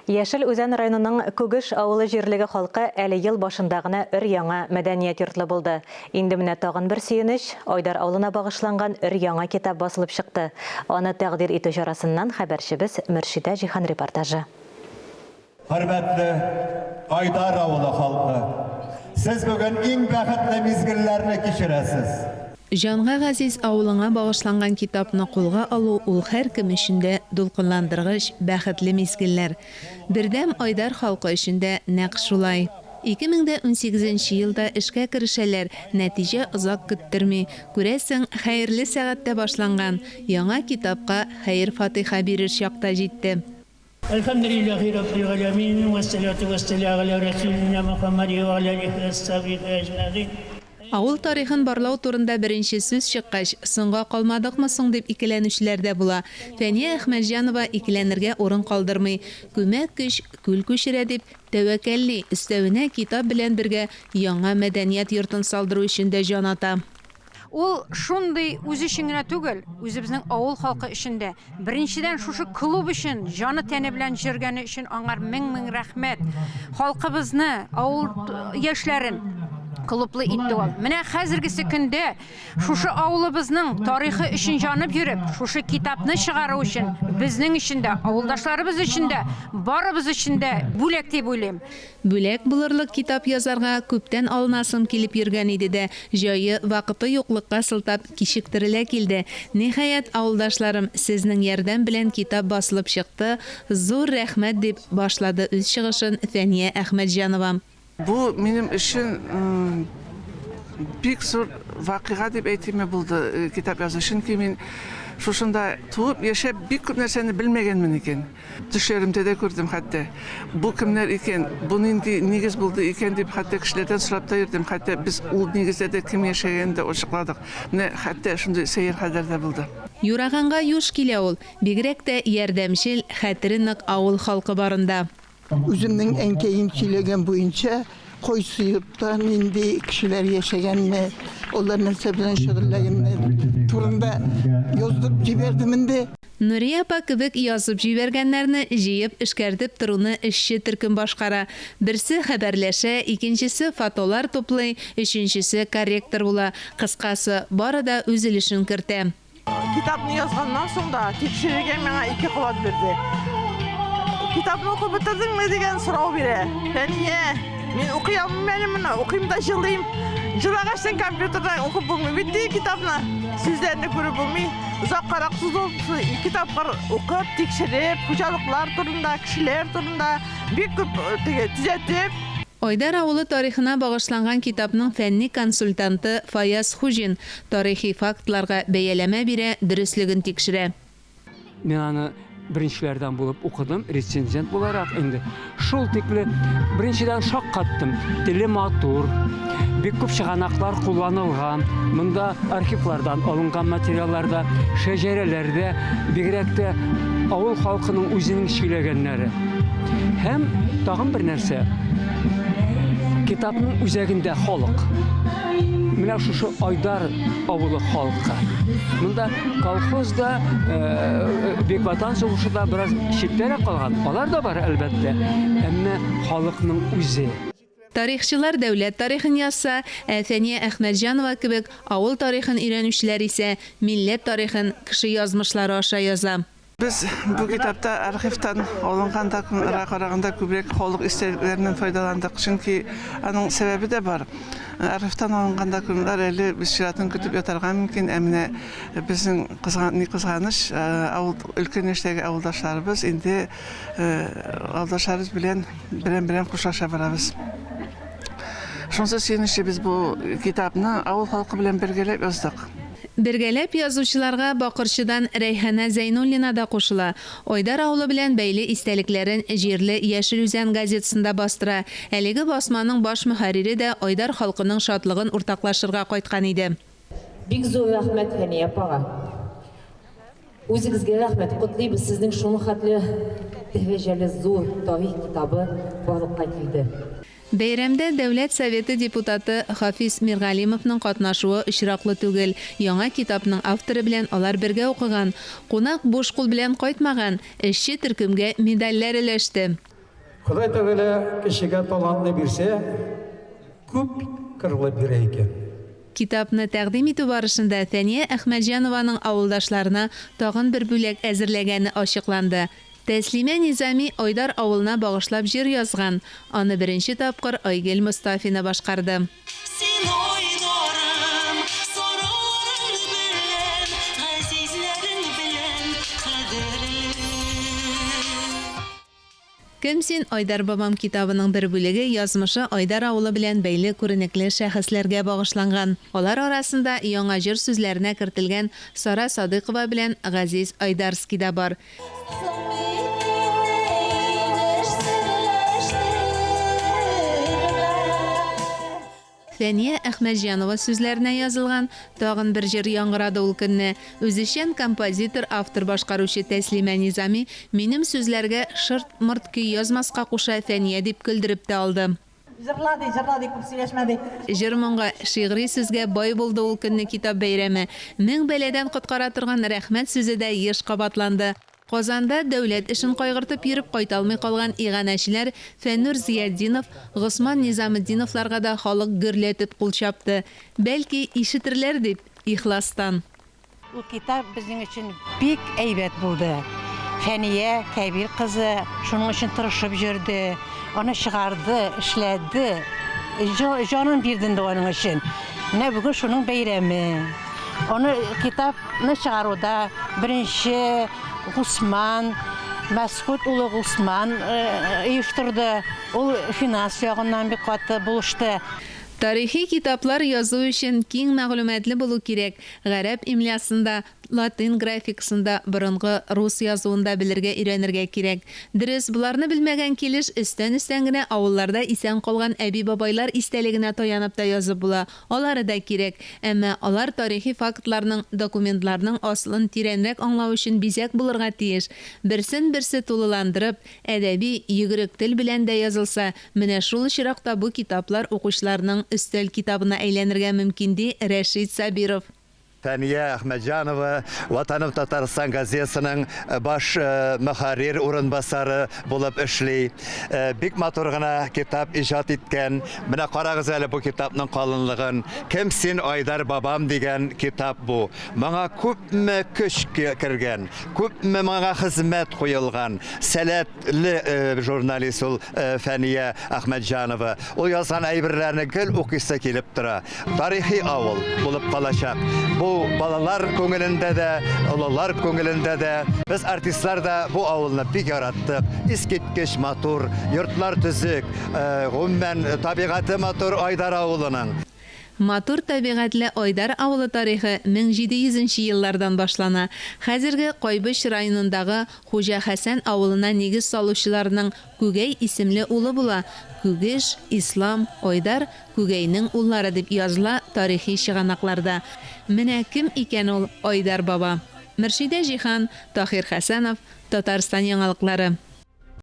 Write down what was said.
Яшел Үзән районының Күгеш авылы җирлеге халкы әле ел башында гына өр-яңа мәдәният йортлы булды. Инде менә тагын бер сөенеч, Айдар авылына багышланган өр-яңа китап басылып чыкты. Аны тәкъдир итү чарасыннан хәбәрчебез Мөршидә Җиһан репортажы. Хөрмәтле Айдар авылы халкы! Сез бүген иң бәхетле мизгелләрне кичерәсез. Җанга газиз авылыңа багышланган китапны кулга алу ул һәркем өчен дә дулкынландыргыч, бәхетле мизгелләр. Бердәм Айдар халкы өчен дә нәкъ шулай. 2018 нче елда эшкә керешәләр, нәтиҗә озак көттерми. Күрәсең, хәерле сәгатьтә башланган, яңа китапка хәер-фатыйха бирер чак та җитте. Әлхәмдүлилләһи раббил галәмин, вәссәлату вәссәләгу галә рәсүлинә Мөхәммәди вә галә алиһи вә сахбихи әҗмәгыйн. Авыл тарихын барлау турында беренче сүз чыккач, соңга калмадыкмы соң дип икеләнүчеләр дә була. Фәния Әхмәтҗанова икеләнергә урын калдырмый. Күмәк көч күл күчерә дип, тәвәккәлли, өстәвенә китап белән бергә яңа мәдәният йортын салдыру өчен дә җан ата. Ул шундый үзе өчен генә түгел, үзебезнең авыл халкы өчен дә. Беренчедән, шушы клуб өчен, җаны-тәне белән җөргәне өчен аңар мең-мең рәхмәт. Халкыбызны, авыл яшьләрен клублы итте ул. Менә хәзергесе көндә шушы авылыбызның тарихы өчен җанып йөреп, шушы китапны чыгару өчен безнең өчен дә, авылдашларыбыз өчен дә, барыбыз өчен дә бүләк дип уйлыйм. Бүләк булырлык китап язарга күптән алынасым килеп йөргән иде дә, җае, вакыты юклыкка сылтап, кичектерелә килде. Ниһаять, авылдашларым, сезнең ярдәм белән китап басылып чыкты, зур рәхмәт, дип башлады үз чыгышын Фәния Әхмәтҗанова. Бу минем өчен бик зур вакыйга дип әйтимме булды китап язу. Чөнки мин шушында туып, яшәп бик күп нәрсәне белмәгәнмен икән. Төшләремдә дә күрдем хәтта. Бу кемнәр икән, бу нинди нигез булды икән дип хәтта кешеләрдән сорап та йөрдем. Хәтта без ул нигездә дә кем яшәгәнен дә ачыкладык. Менә хәтта шундый сәер хәлләр дә булды. Юраганга юш килә ул, бигрәк тә ярдәмчел, хәтере нык авыл халкы барында. Үземнең әнкәем сөйләгән буенча, кайсы йортта нинди кешеләр яшәгәнне, алар нәрсә белән шөгыльләгәннәр турында яздырып җибәрдем инде. Нурия апа кебек язып җибәргәннәрне җыеп, эшкәртеп торуны эшче төркем башкара. Берсе хәбәрләшә, икенчесе фотолар туплый, өченчесе корректор була. Кыскасы, бары да үз өлешен кертә. Китапны язганнан соң да тикшерергә миңа ике кабат бирде. Китапны укып бетердеңме дигән сорау бирә. Фәния, мин укый алмыйм әле моны, укыйм да җылыйм. Җылагачтан компьютердан укып булмый бит ди китапны. Сүзләрне күреп булмый. Озаккарак сузылып, ике тапкыр укып, тикшереп, хуҗалыклар турында, кешеләр турында бик күп теге төзәтеп. Айдар авылы тарихына багышланган китапның фәнни консультанты Фаяз Хуҗин тарихи фактларга бәяләмә бирә, дөреслеген тикшерә. Мин аны беренчеләрдән булып укыдым, рецензент буларак инде. Шул тикле беренчедән шаккаттым. Теле матур, бик күп чыганаклар кулланылган. Монда архивлардан алынган материаллар да, шәҗәрәләр дә, бигрәк тә авыл халкының үзенең сөйләгәннәре. Һәм тагын бер нәрсә. Китапның үзәгендә халык. Менә шушы Айдар авылы халкы. Монда колхоз да, Бөек Ватан сугышы да бераз читтәрәк калган. Алар да бар, әлбәттә, әмма халыкның үзе. Тарихчылар дәүләт тарихын язса, ә Фәния Әхмәтҗанова кебек авыл тарихын өйрәнүчеләр исә милләт тарихын кеше язмышлары аша яза. Без бу китапта архивтан алынган документларга караганда күбрәк халык истәлекләреннән файдаландык, чөнки аның сәбәбе дә бар. Архивтан алынган документлар әле без чиратын көтеп ятарга мөмкин, ә менә безнең кызган, ни кызганыч, авыл өлкән яшьтәге авылдашларыбыз инде авылдашларыбыз белән берәм-берәм хушлаша барабыз. Шунысы сөенечле, без бу китапны авыл халкы белән бергәләп яздык. Бергәләп язучыларга Бакырчыдан Рәйхана Зәйнуллина да кушыла. Айдар авылы белән бәйле истәлекләрен җирле Яшел Үзән газетасында бастыра. Әлеге басманың баш мөхәррире дә Айдар халкының шатлыгын уртаклашырга кайткан иде. Бик зур рәхмәт Фәния апага. Үзегезгә рәхмәт, котлыйбыз, сезнең шуның хәтле дәрәҗәле зур тарих китабы барлыкка килде. Бәйрәмдә Дәүләт Советы депутаты Хафиз Миргалимовның катнашуы очраклы түгел, яңа китапның авторы белән алар бергә укыган. Кунак буш кул белән кайтмаган, эшче төркемгә медальләр өләште. Ходай Тәгалә кешегә талантны бирсә, күп кырлы бирә икән. Китапны тәкъдим итү барышында Фәния Әхмәтҗанованың авылдашларына тагын бер бүләк әзерләгәне ачыкланды. Тәслимә Низами Айдар авылына багышлап җыр язган. Аны беренче тапкыр Айгөл Мостафина башкарды. Син Айдарым, сараларың белән, газизләрең белән кадерле. Кем син, Айдар бабам китабының бер бүлеге язмышы Айдар авылы белән бәйле күренекле шәхесләргә багышланган. Алар арасында яңа җыр сүзләренә кертелгән Сара Садыйкова белән Газиз Айдарский да бар. Соң бит инде, имеш, серләштермә. Фәния Әхмәтҗанова сүзләренә язылган тагын бер җыр яңгырады ул көнне. Үзешчән композитор, автор-башкаручы Тәслимә Низами минем сүзләргә шырт-мырт көй язмаска куша Фәния дип көлдереп тә алды. Җырла ди, җырла ди, күп сөйләшмә ди. Җыр-моңга, шигъри сүзгә бай булды ул көнне китап бәйрәме. Мең бәладән коткара торган рәхмәт сүзе дә еш кабатланды. Казанда дәүләт эшен кайгыртып йөреп кайта алмый калган иганәчеләр Фәннүр Зыятдинов, Госман Низаметдиновларга да халык гөрләтеп кул чапты. Бәлки, ишетерләр дип, ихластан. Ул китап безнең өчен бик әйбәт булды. Фәния Кәбир кызы шуның өчен тырышып йөрде, аны чыгарды, эшләде, җанын бирде инде аның өчен. Менә бүген шуның бәйрәме. Аны китап Ны чыгаруда беренче Гусман, Мәсгуть улы Гусман оештырды. Ул финанс ягыннан бик каты булышты. Тарихи китаплар язу өчен киң мәгълүматлы булу кирәк, гарәп имлясын да, латин графикасын да, борынгы рус язуын да белергә өйрәнергә кирәк. Дөрес, боларны белмәгән килеш, өстән-өстән генә авылларда исән калган әби-бабайлар истәлегенә таянып та язып була. Алары да кирәк. Әмма алар тарихи фактларның, документларның асылын тирәнрәк аңлау өчен бизәк булырга тиеш. Берсен-берсе тулыландырып, әдәби, йөгерек тел белән дә язылса, менә шул очракта бу китаплар укучыларның өстәл китабына әйләнергә мөмкин, ди Рәшит Сабиров. Фәния Әхмәтҗанова Ватаным Татарстан газетасының баш мөхәррир урынбасары булып эшли. Бик матур гына китап иҗат иткән. Менә карагыз әле бу китапның калынлыгын. Кем син, Айдар бабам дигән китап бу. Моңа күпме көч кергән, күпме моңа хезмәт куелган. Сәләтле журналист ул Фәния Әхмәтҗанова. Ул язган әйберләрне гел укыйсы килеп тора. Тарихи авыл булып калачак. Бу балалар күңелендә дә, олылар күңелендә дә. Без артистлар да бу авылны бик яраттык. Искиткеч матур, йортлар төзек, гомумән, табигате матур Айдар авылының. Матур табигатьле Айдар авылы тарихы 1700 нче еллардан башлана. Хәзерге Кайбыч районындагы Хуҗа Хәсән авылына нигез салучыларның Күгәй исемле улы була. Күгеш, Ислам, Айдар, Күгәйнең уллары дип языла тарихи чыганакларда. Менә кем икән ул Айдар баба? Мөршидә Җиһан, Таһир Хәсәнов, Татарстан яңалыклары.